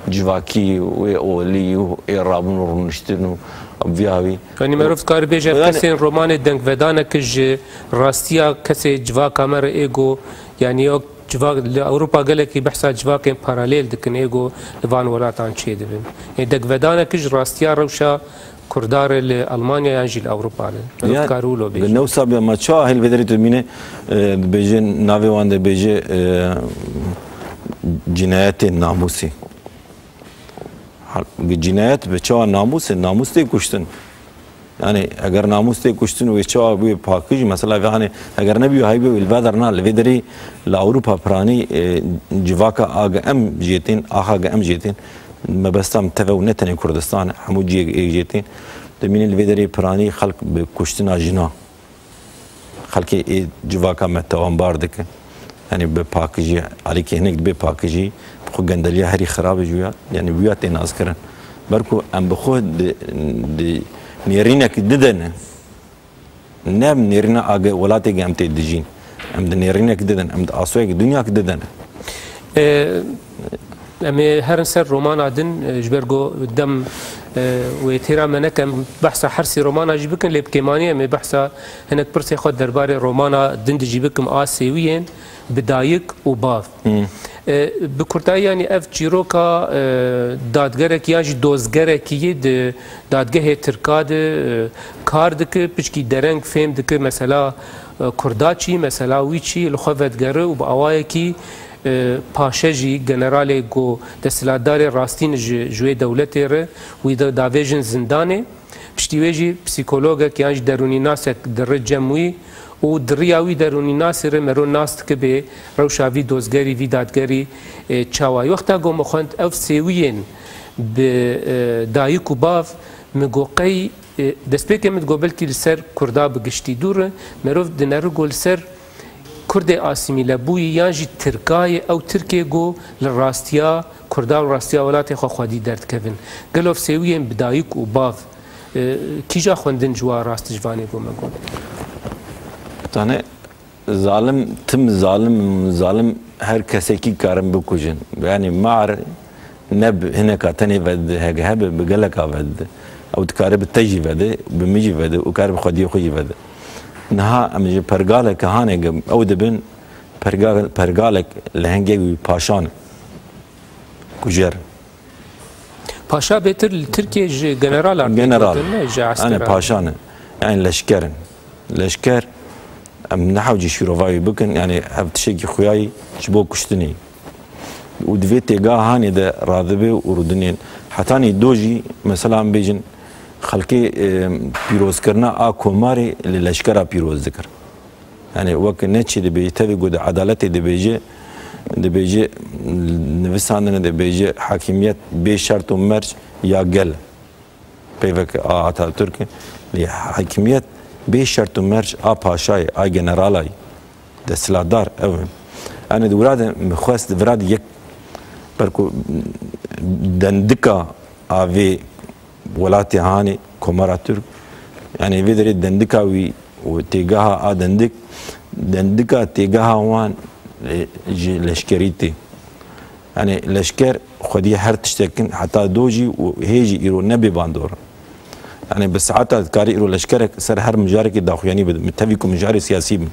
civakî û ê olî û ê rabûn û rûniştin û vîya wî. Yani merov dikare bêje, ev Yani kesên romanê dengvedaneke ji rastiya kesê civaka me re ê go, yani yok Civak, li Ewropa gelekî behsa civakên paralel dikin, ê ku li van welatan çêdibin. Ê dengvedanekî ji rastiya rewşa Kurda re li Almanya yan jî li Ewropa re. Meriv Ya, dikare wilo bêje. Bi newsa bê, ma çawa hêl vê derê tu bîne, e, dibêje, navê wan dibêje, e, cinayetên namûsê. Hal-, cinayet bi çawa namûs e? Namûs tê kuştin. Yani eger namûs tê kuştin wê çawa bûye pakij, mesela vê hanê eger nebûye hay bûye li vê derna, li vê derê li Ewropa piranî, e, civaka a ge em jêtên, axa ge em jêtên, mebesta min teve û ne tenê Kurdistan e, hemû cihê ê jêtên, dimîne li vê derê piranî xelk bi kuştina jina. Xelkê ê civaka me tawanbar dike. Yanî bi pakijî, alîkê hinek dibe pakijî, bi xwe gendeliya herî xirab e ji wî ya, yanî wî ya tê naskirin. Ber ku em bi xwe di, di nêrînek dide ne, ne em nêrîna age welatê em tê dijîn. Em di nêrînek dide ne, em di asoyek dinyake dide ne. E, Em ê herin ser romana din, e, ji ber ku dem, e, wê têra me neke, em behsa her sê romana jî bikin, lê bi kêmanî em ê behsa hinek pirsê xwe derbarê romana din de jî bikim, a sêwiyên bi dayik û bav. Hmm. E, bi kurtayî, yanî ev çîroka, e, dadgerekî yan jî dozgerekî yê di dadgehê Tirka de, e, kar dike, piçkî dereng fêm dike, mesela, e, Kurda çî, mesela wî çî li xwe vedigere û bi awayekî e, paşe jî generalê ku desthilatdarê rastîn ji, ji wê dewletê re wî da-, davêjin zindanê. Piştî wê jî psîkologek yan jî derûnînasek diri cem wî û di riya wî derûnînasê re mero nas dike bê rewşa vî dozgerî, vî dadgerî, e, çawa ye. Wexta ku min xwend ev sêwiyên bi, e, dayik û bav, min got qey, e, destpêkê min digot belkî li ser Kurda bi giştî dûr e, merov dineri ku li ser Kurdê asîmîlebûyî yan jî Tirka ye, ew Tirkê ku li rastiya Kurda û rastiya welatê xwe xwedî derdikevin. Gelo ev sêwiyên bi dayik û bav, e, kîja xwendin ji wa rast ji vanê ku me got? Tane zalim, tim zalim, zalim her kesekî karin bikujin. Yani mar ne bi hineka tenê vedide, hege hebe bi geleka vedide. Ew dikare bi te jî vede, bi min jî vede û kare bi xwediyê xwe jî vede. Niha em ji pergaleke hanê ge ew dibin, perga-, pergalek lehengê wî paşan e. Kujer. Paşa bêtir li Tirkiye ji general ar General. Tê gotin, ne ji Ane eskeran. Paşan e. Yani leşker in. Leşker, Em nehewcî şîrova wî bikin, yanî ev tiştekî xuyayî ji bo kuştinê. Û di vê têgeha hanê de radibe û rûdinên. Hetanî do jî, mesela em bêjin, xelkê, e, pîrozkirina a komarê li leşkera pîroz dikir. Yanî wek neçî dibêje, tevî ku di edaletê dibêje, dibêje, nivisandine dibêje, hakimiyet bê şert û merc ya gel. Peyvek a Atatürk, lê hakimiyet bê şert û merc a paşayê, a generalayê, desthilatdar ew e. Yanî di wira de min xwest, di vira de yek, ber ku dendika a vê welatê hanê, Komara Türk, yanî vê derê dendika wî û têgeha a dendik, dendika têgeha wan, e, ji leşkerî tê. Yanî leşker xwediyê her tiştek in, heta do jî û hê jî îro ne bêbandor in. Yanî bi saeta dikarî îro leşkerek ser her mijarekê daxuyanî bide, tevî ku mijarê siyasî bin.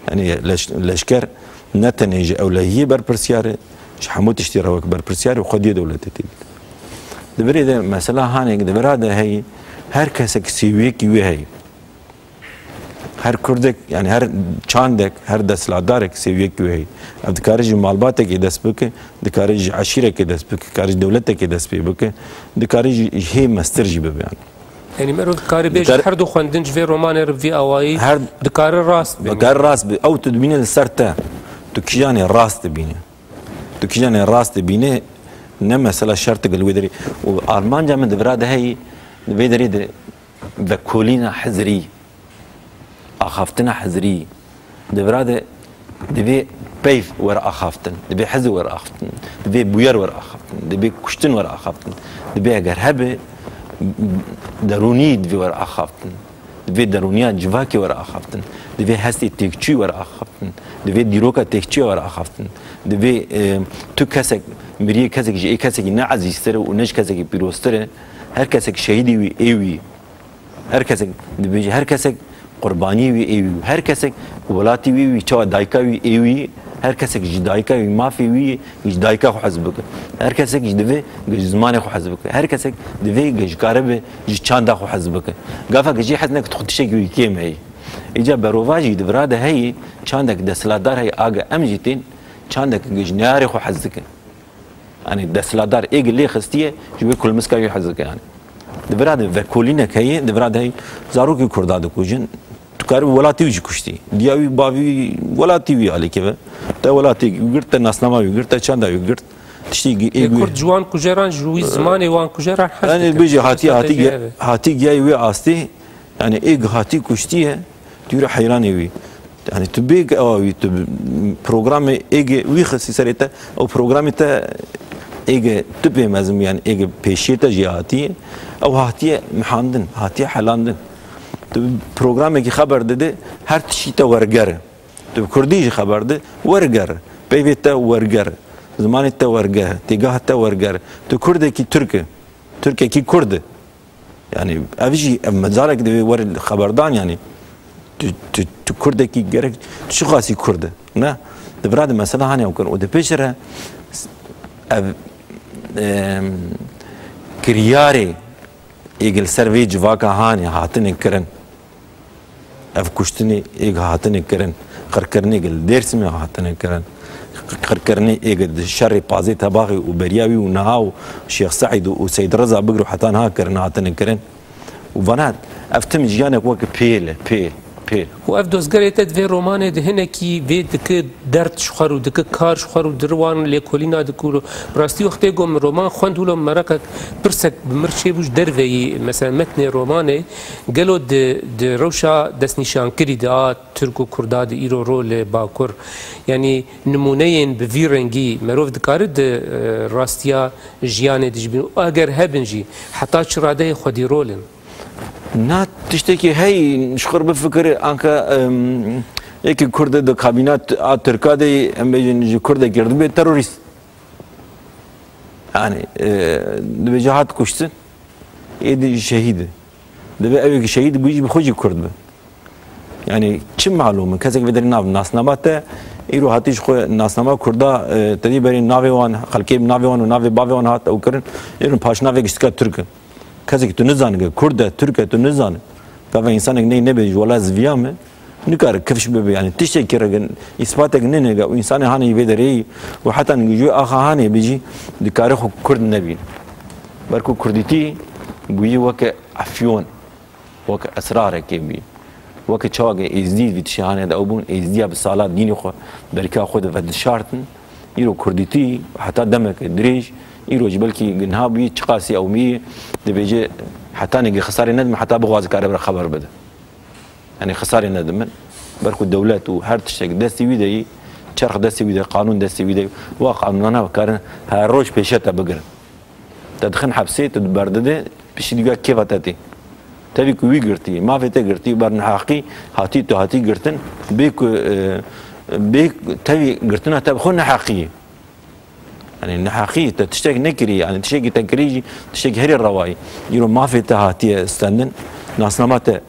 Yanî leş-, leşker ne tenê ji ewlehiyê berpirsiyar e, ji hemû tiştî re wek berpirsiyar e, xwediyê dewletê tê dide. Di virê de mesela hanê, di vira de heyî, her kesek sêwiyekî wê heyî. Her kurdek, yanî her çandek, her desthilatdarek sêwiyekî wê heyî. Ev dikare ji malbatekê dest bike, dikare ji eşîrekê dest bike, dikare ji dewletekê dest pê bike, dikare ji hê mestir jî bibe yanî. Yanî merov dikare bêje Dikare her du xwendin ji vê romanê re vî awayî Her dikare rast be. Dikare rast be. Ew tu dibîne li ser te. Tu kîjanê rast dibîne. Tu kîjanê rast dibîne. Ne mesela şertik li wê derê. Û armanca min di vira de heyî, di vê derê de vekolîna hizrî, axaftina hizrî, di vira de divê peyv were axaftin, divê hiz were axaftin, divê bûyer were axaftin, divê kuştin were axaftin, divê eger hebe derûnî divê were axaftin, divê derûniya civakê were axaftin, divê hestê têkçûyî were axaftin, divê dîroka têkçûyê were axaftin, divê, e, tu kesek, miriyê kesek ji ê kesekî ne ezîztir e û ne ji kesekî pîroztir e, her kesek şehîdê wî ê wî. Her kesek dibêje, her kesek qurbaniyê wî ê wî, her kesek welatî wî wî, çawa dayika wî ê wî, her kesek ji dayika wî, mafê wî, ji dayika xwe hez bike. Her kesek ji divê ji zimanê xwe hez bike. Her kesek divê ji karibe ji çanda xwe hez bike. Gafa ki jî hez neke tu xwe tiştekî wî kêm heye. Îca berova jî di vira de heye, çandek desthilatdar heye, age em jî tên, çandek ji neyarê xwe hez dike. Yanî desthilatdar êgê lê xistiye, ji wê kulmiska wî hez dike yanî. Di vira de vekolînek heye, di vira de heye zarokê Kurda dikujin. Tu karî welatî wî jî kuştî. Diya wî, bavî wî, welatî wî alîkeve. Te welatê wî girt, te nasnama wî girt, te çanda wî girt. Tiştî ê Lê wî. Kurd ji wan kujeran, ji wî zimanê wan kujeran hez Yanî dike. Bêjî hatiye, Strateji hatî ge-, ev e. Hatî giyayî wê astê. Yanî ê hatî kuştiye. Tu yî re heyranê wî. Yanî tu bêg ewa wî, tu programê êgê wî xistî serê te, ew programê te êgê tu pê mezin bû, yanî êgê pêşiyê te jî hatiye, ew hatiye mihandin, hatiye helandin. Tu programekî xeber dide, her tiştî te werger e. Tu bi kurdî jî xeber di, werger. Peyvê te werger. Zimanê te werger. Têgeha te werger. Tu kurdekî tirk e. Tirkekî kurd e. Yanî ev jî, ev mecalek divê were xeberdan, yanî tu, tu, tu kurdekî gerek tu çi xasî kurd e, ne? Di vira de mesela hanê ew kir û di pêş re s-, ev, em, kiryarê êgil ser vê civaka hanê hatine kirin. Ev kuştinê êg hatine kirin, qirkirinê êg li Dêrsimê hatine kirin, qirkirinê êg di şerê pazê Tebaxê û beriya wî û niha û Şêx Seîd û Seyd Reza bigir û heta niha kirin, hatine kirin. Û vana ev tim jiyanek weke pêl e, pêl, pêl. Û ev dozgerê te di vê romanê de hinekî vê dike derd ji xwe rû dike, kar ji xwe rû diri wan lêkolîna dike û bi rastî wextê ku min roman xwend wilo meraqek pirsek bi mir çêbû ji derveyî, mesela metnê romanê, gelo di, di rewşa destnîşankirî de a Tirk û Kurda di îro ro li Bakur, yanî nimûneyên bi vî rengî merov dikare di, e, rastiya jiyanê de jî bîn û eger hebin jî heta çi radeyê xwedî rol in? Na tiştekî hey ji xwe re bifikire, anka, em, yekî Kurd di kabîna t-, a Tirka de, em bêjin ji Kurdek girdibe terorîst. Yanî, e, dibêje hat kuştin, êdî şehîd e. Divê ew yekî şehîd bû jî bi xwe jî Kurd be. Yanî çi malûm e? Kesek vê derê nav nasnama te, îro hatî ji xwe nasnama Kurda, e, te dî berê navê wan, xelkê navê wan û navê bavê wan hat ew kirin, îro paşnavê giştika Tirk e. Kesek tu nizane ke Kurd e, Tirk e, tu nizane. Gava însanek ney nebê ji wela ziviya me, Nikare kifş bibe, yani tiştekî re îspatek nêne ge û însanê hanê vê derê yî û heta nigê ji wê axa hanê be jî dikare xwe kurd nebîne. Ber ku kurdîtî bûyî weke efyon, weke esrarekê bûyî. Weke çawa ge êzdî vî tiştê hanê de ew bûn, êzdiya bi sala dînê xwe, berîka xwe de vedişartin. Îro kurdîtî heta demeke dirêj, îro jî belkî niha bûyî çiqasî ew bûyî, dibêje heta nigê xisarê nedime, heta bixwaze kare bire xeber bide. Yanî xisarê nedimin. Ber ku dewlet û her tiştek destê wî de yî, çerx destê wî de, qanûn destê wî de yî, wa qanûnana karin her roj pêşe te bigirin. Te dixin hepsê, tu berdide, piştî diga kêfa te tê. Tevî ku wî girtî, mafê te girtî, ber neheqî hatî, tu hatî girtin, bê ku, e, bê tevî girtina te bi xwe neheqî ye. Yanî neheqî, te tiştek nekirî, yanî tiştekî te kirî jî, tiştekî herî rewayî. Îro mafê te hatiye stendin, nasnama te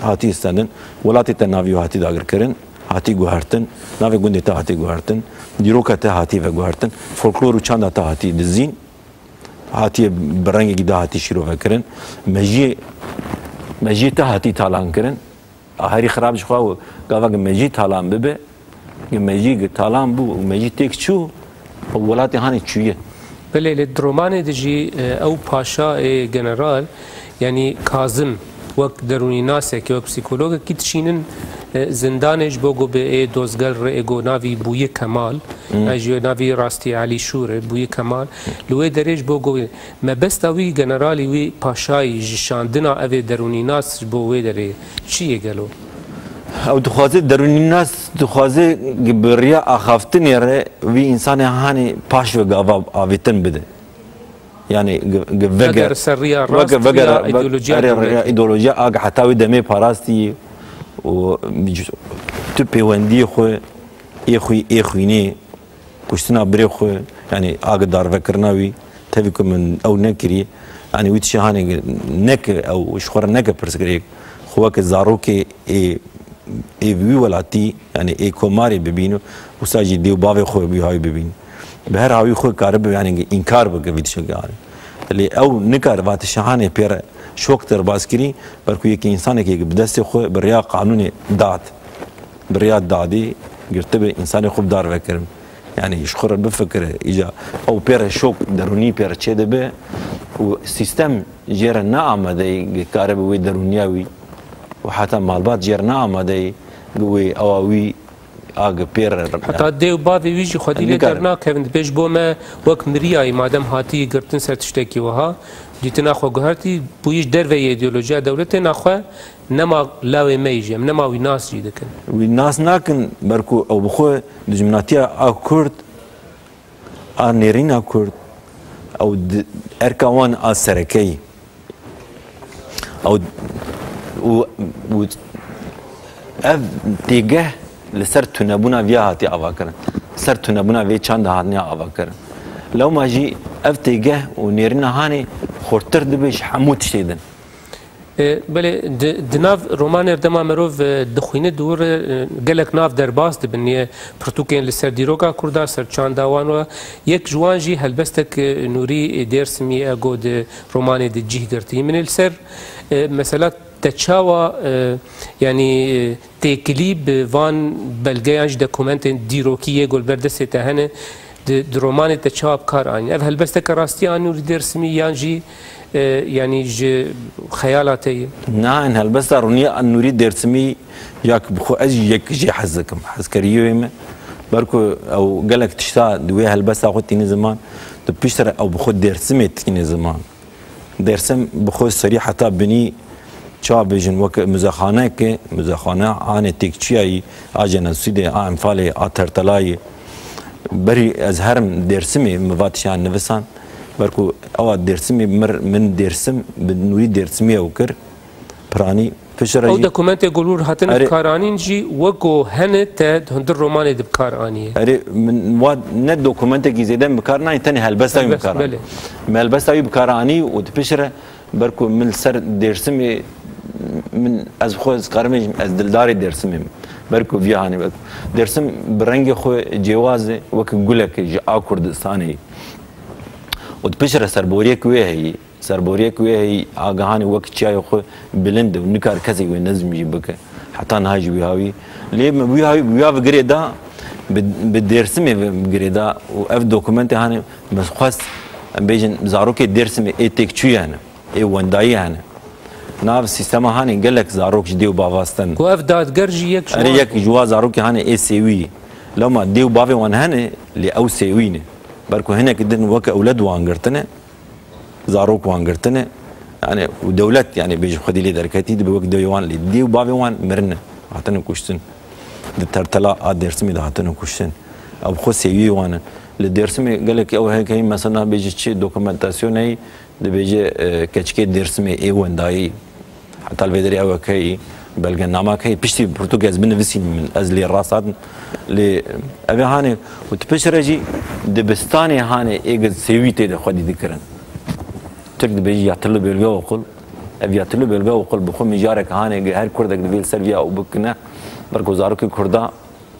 hatiye stendin, welatê te navî wî hatî dagirkirin, hatî guhertin, navê gundê te hatî guhertin, dîroka te hatî veguhertin, folklor û çanda te hatî dizîn, hatiye bi rengekî de hatî şîrove kirin, mejiyê, mejiyê te hatî talan kirin. A herî xirab ji xwe û gava gi mejî talan bibe, gi mejî gi talan bû û mejî têk çû û welatê hanê çûye. Belê, lê di romanê de jî, e, ew paşa ê general, yanî Kazim, wek derûnînasekî, wek psîkologekî dişînin, e, zindanê ji bo ku bi ê dozger re ê ku navî Bûyî Kemal, Hmm. e, ji navî rastî Elî Şûr e, Bûyî Kemal, li wê derê ji bo ku Mebesta wî, generalî wî, paşayî ji şandina evê derûnînas ji bo wê derê çi ye gelo? Ew dixwaze, derûnînas dixwaze bi riya axaftinê re vî însanê hanê paş ve gava avêtin bide. Yani gi, gi veger, Veger ser riya rast, veger, veger, riya ve-, ideolojiya erê, riya dewletê. Ideolojiya a gi heta wî demê parastî û tu pêwendiyê xwe, ê xwî-, ê xwînê, kuştina birê xwe, yanî a gi darvekirina wî, tevî ku min ew nekirî, yanî wî tiştê hanê neke ew, ji xwe re neke pirsgirêk, xwe weke zarokê ê, ê wî welatî, yanî ê komarê bibîn û wisa jî dê û bavê xwe wî hayî bibîn. Bi her hawî xwe karibe, yanî înkar bike vî tiştekê hanê. Lê ew nikare va tiştê hanê pê re şok derbas kirî, ber ku yekî însanekê bi destê xwe bi riya qanûnê dad. Bi riya dadî girtibe, însanê xwe bi dar vekirin. Yanî ji xwe re bifikire, îca ew pê re şok derûnî pê re çêdibe û sîstem jê re ne amade ye, karibe wê derûniya wî û heta malbat jê re ne amade ye, wê ewa wî a gi pê re. Heta dê û bavê wî jî xwedî lê Nikare. Dernakevin, dibê ji bo me wek miriyayî, madem hatî girtin ser tiştekî wiha, dîtina xwe guhertî, bûyî ji derve yê îdeolojiya dewletê, naxwe nema lawê me yî jî, em nema wî nas jî dikin. Wî nas nakin, ber ku ew bi xwe dijminatiya a Kurd, a nêrîna Kurd, ew di, erka wan a sereke yî. Ew, û, û ev têgeh li ser tunebûna viya hatiye avakirin. Ser tunebûna vê çanda hatiye avakirin. Lewma jî ev têgeh û nêrîna hanê xurtir dibe ji hemû tiştê din. E, belê, di, di nav romanê de dema merov, e, dixwîne, di wir, e, gelek nav derbas dibin, yê pirtûkên li ser dîroka Kurda, ser çanda wan we. Yek ji wan jî helbestek, e, Nûrî Dêrsimî ye, ego di romanê de cih girtî. Min ê li ser, e, mesela te çawa, e, yanî, e, têkilî bi van belgeyan jî dokumentên dîrokî yê ku li ber destê te hene, di, di romanê te çawa bi kar anî? Ev helbesteke rastî a Nûrî Dêrsimî yan jî, e, yanî ji xeyala te ye? Na, in helbesta rûnî a Nûrî Dêrsimî ya ki bi xwe ez jî yek jê hez dikim. Hezkeriyê wê me. Ber ku ew gelek tişta di wê helbesta xwe tîne ziman, di piştre ew bi xwe Dêrsimê tîne ziman. Dêrsim bi xwe serî heta binî, çawa bêjin, weke muzexaneke, muzexane anê têkçiyayî, a jenosîdê, a enfalê, a tertelayê. Berî ez herim Dêrsimê, min va tiştan nivisan. Ber ku ewa Dêrsimê mir, min Dêrsim, bi Nûrî Dêrsimî ew kir. Piranî, piştre Ew jî dokumentê ku li wir hatin Erê. bikaranîn jî weko hene te di hundir romanê de bikar aniye. Erê, min wa ne dokumentekî zêde min bikar nayê, tenê helbesta wî Helbest, bikar anî. belê. Min helbesta wî bikar anî û di piştre ber ku min li ser Dêrsimê, min ez xwe ez karim bêjim, ez dildarê Dêrsimê me. Ber ku viya hanê ber ku Dêrsim bi rengê xwe cêwaz e, weke guleke ji a Kurdistanê. Û di piştre serboriyek wê heyî. Serboriyek wê heyî, a gihanê wek çiyayê xwe bilind e û nikare kesek wê nezm jî bike. Heta niha jî wî hawî. Lê min wî hawî, wî ya bi girê da, bi, bi Dêrsimê bi girê da û ev dokumentê hanê min xwest, em bêjin, zarokê Dêrsimê ê têkçûyî hene, ê wendayî hene. Nav sîstema hanê gelek zarok ji dê û bava stin. Ku ev dadger jî yek ji Erê wan yek bû. Ji wa zarokê hanê ê sêwî. Lewma dê û bavê wan hene, lê ew sêwî ne. Ber ku hinek din weke ewled wan girtine, zarok wan girtine. Yani û dewlet, yani bêjî xwedî lê derketî, dibe wek dewê wan lê dê û bavê wan mirine. Hatine kuştin. Di tertela a Dêrsimê de hatine kuştin. Ew xwe sêwiyê wan e. Li Dêrsimê gelekî ew heke hîn mesela bêjî çi dokumentasyon heyî, dibêje, e, keçikê Dêrsimê ê wendayî. Heta li vê derê ew heke heyî, belgenama heke heyî, piştî pirtûkê ez binivîsînim min, ez lê rast hatim. Lê ev ê hanê û tu piştre jî dibistanê hanê ê gi sêwî tê de xwedî dikirin. Tirk dibêjî yatılı bölge okul. Ev yatılı bölge okul bi xwe mijarek hanê gi her kurdek divê li ser viya û bikine. Ber ku zarokê kurda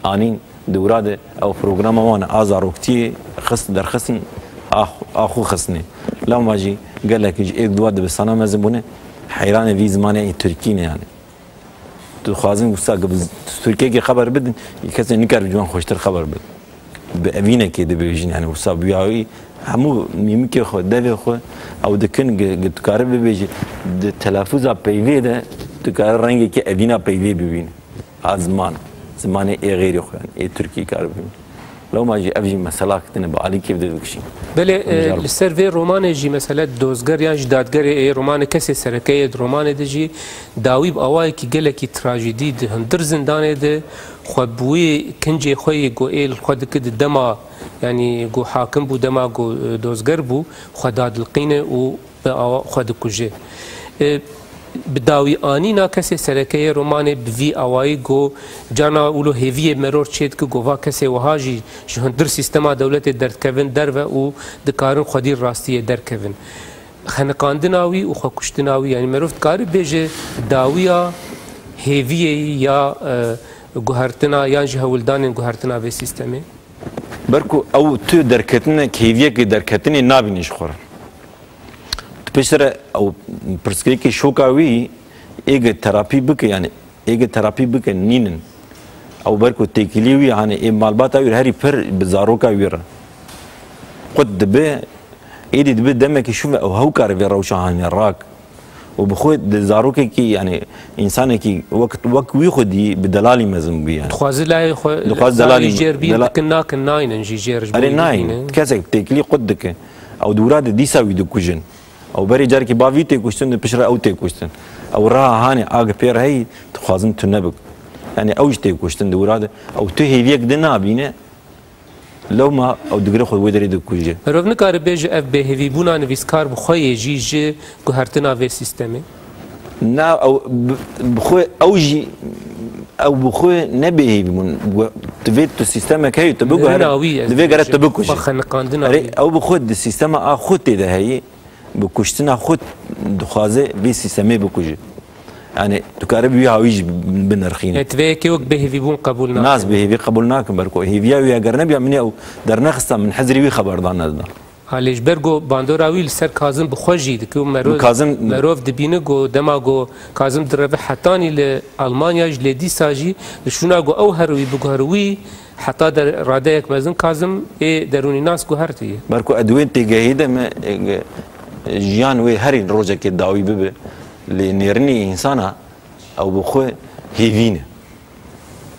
anîn dewra de ew programa wan a zaroktiyê xist derxistin a, a xwe xistnê. Lewma jî gelek ji êk duwa dibistana mezin bûne heyranê vî zimanê ê tirkî ne yani. Tu dixwazin wisa gi bi z-, Tirkiyekê xeber bidin, yê kesê nikare ji wan xweştir xeber bid. Bi evînekê dibêjin, yani wisa bi ya wî hemû mîmikê xwe, devê xwe ew dikin, gi, gi tu kare bibêjî, di telafûza peyvê de tu kare rengekî evîna peyvê bibîne. A ziman, zimanê ê xêrê xwe, yani ê Tirkî kare bibîne. Lewma jî ev jî meselak tine bi alî kêf de dikişîn. Belê, e, Mijar li ser vê romanê jî mesele dozger yan jî dadgerê ê romanê kesê sereke ye di romanê de jî dawî bi awayekî gelekî trajîdî di hundir zindanê de xwe bi wî kincê xwe yê ku ê li xwe dike di dema, yanî ku hakim bû, dema ku, e, dozger bû, xwe dadilqîne û bi awa xwe dikuje. E, bi dawî anîna kesê sereke yê romanê bi vî awayî ku carna wilo hêviyê meror çêdike ku va kesê wiha jî ji hundir sîstema dewletê derdikevin derve û dikarin xwedî rastiyê derkevin. Xeniqandina wî û xwekuştina wî, yanî merov dikare bêje dawiya hêviyê ya, e, guhertina yan jî hewldanên guhertina vê sîstemê? Ber ku ew tu derketinek, hêviyekê derketinê nabîne ji xwe re. Tu pêştere ew pirsgirêkê şoka wî ê gi terapî bike, yani ê gi terapî bike nînin. Ew ber ku têkilî wî, hani ê malbata wî herî pir bi zaroka wî re qut dibe, êdî dibe demekî şûve ew hewkare vê rewşa hanê rak. Û bi xwe di zarokekî, yani însanekî wek, wek wî xwedî bi delalî mezin bûye. Dixwaze layê xwe, Dixwaze delalî, delalî jêr bîn, dela- dikin nakin, naynin jî jêr ji bo Erê wî nayên. Bibînin. Kesek têkilî qut dike. Ew di wira de dîsa wî dikujin. Ew berê carekî bavî tê kuştin, di piştre ew tê kuştin. Ew reha hanê ag pê re heyî, dixwazin tu nebik. Yani ew jî tê kuştin di wira de. Ew tu hêviyek di nabîne, lewma ew digire xwe wê derê dikuje. Merov nikare bêje ev bêhêvîbûna nivîskar bi xwe yê jî ji guhertina vê sîstemê? Na, ew bi, bi xwe, ew jî, ew bi xwe ne bêhêvîbûn. Divê tu sîstemek heyî, tu biguhere, Mirina wî, ez divê gere dibêjim. Tu bikuje. Xwe xeniqandina Erê, wî. Ew bi xwe di sîstema a xwe tê de heyî. Bi kuştina xwe dixwaze vê sîstemê bikuje. Yani tu kare bi wî hawî jî binirxîne. E, tu vê yekê wek bêhêvîbûn qebûl nakin. Nas bêhêvî qebûl nakin, ber ku hêviya wî eger nebiya, min ew dernexista, min hizrê wî xeberdan nedida. Ha, lê ji ber ku bandora wî li ser Kazim bi xwe jî dike û merov, Kazim merov dibîne ku dema ku Kazim direve hetanî li Almanya jî, lê dîsa jî li şûna ku ew her wî biguhere wî, heta der-, radeyek mezin Kazim ê derûnînas guhertiye. Ber ku ez di wê têgehê de me, e, jiyan wê herî rojekê dawî bibe, lê nêrînê însana ew bi xwe hêvî ne.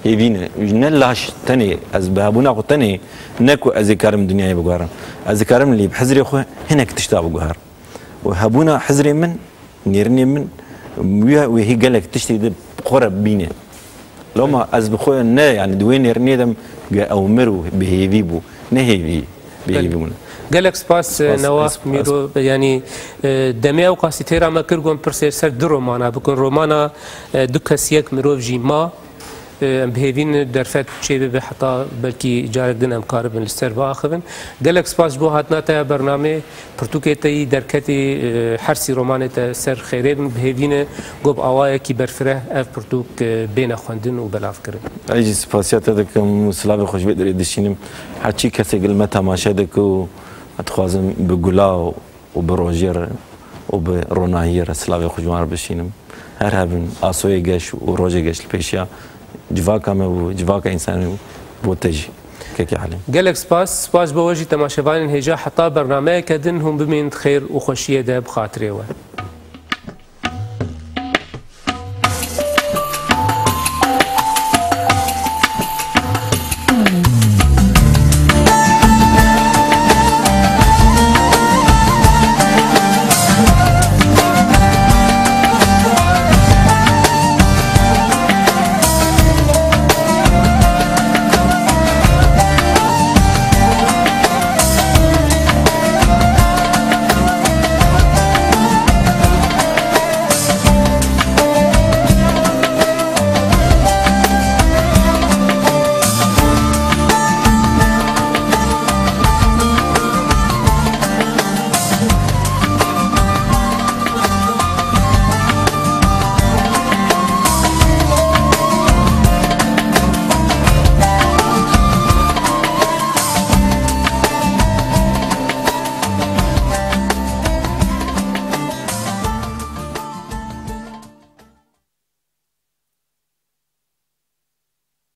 Hêvî ne. Ne laş tenê, ez bi hebûna xwe tenê, ne ku ez ê karim dinyayê biguherim. Ez dikarim lê bi hizrê xwe hinek tişta biguherim. Û hebûna hizrê min, nêrînê min, wî, wê hî gelek tiştê di xwe re bîne. Loma ez bi xwe ne, yani di wê nêrînê de ge ew mir û bi hêvî bû. Ne hêvî, bi hêvî bûn. Gelek spas, Spas, Newa spas. Mîro, yani, e, demê ew qasî têra me kir, got pirsê ser du romana bikin. Romana, e, Du kesiyek mirov jî ma. E, em bi hêvîn derfet çêbibe heta belkî carek din em karibin li ser biaxivin. Gelek spas ji bo hatina te ya bernamê. Pirtûkê te yî derketî, e, her sî romanê te ser xêrê bin, bi hêvî ne ku bi awayekî berfireh ev pirtûk, e, bêne xwendin û belavkirin. Ez jî spasiya te dikim û silavê xwe ji vê derê dişînim. Her çî kesek li me temaşe dike û ez dixwazim bi gula û bi rojê re û bi ronahiyê re silavê xwe ji wan re bişînim. Her hebin, asoyê geş û rojê geş li pêşiya civaka me û civaka însanî û bo te jî. Kekê Elî. Gelek spas, spas bo we jî temaşevanên hêja heta bernameyeke din hûn bimînin di xêr û xweşiyê de bi xatirê we.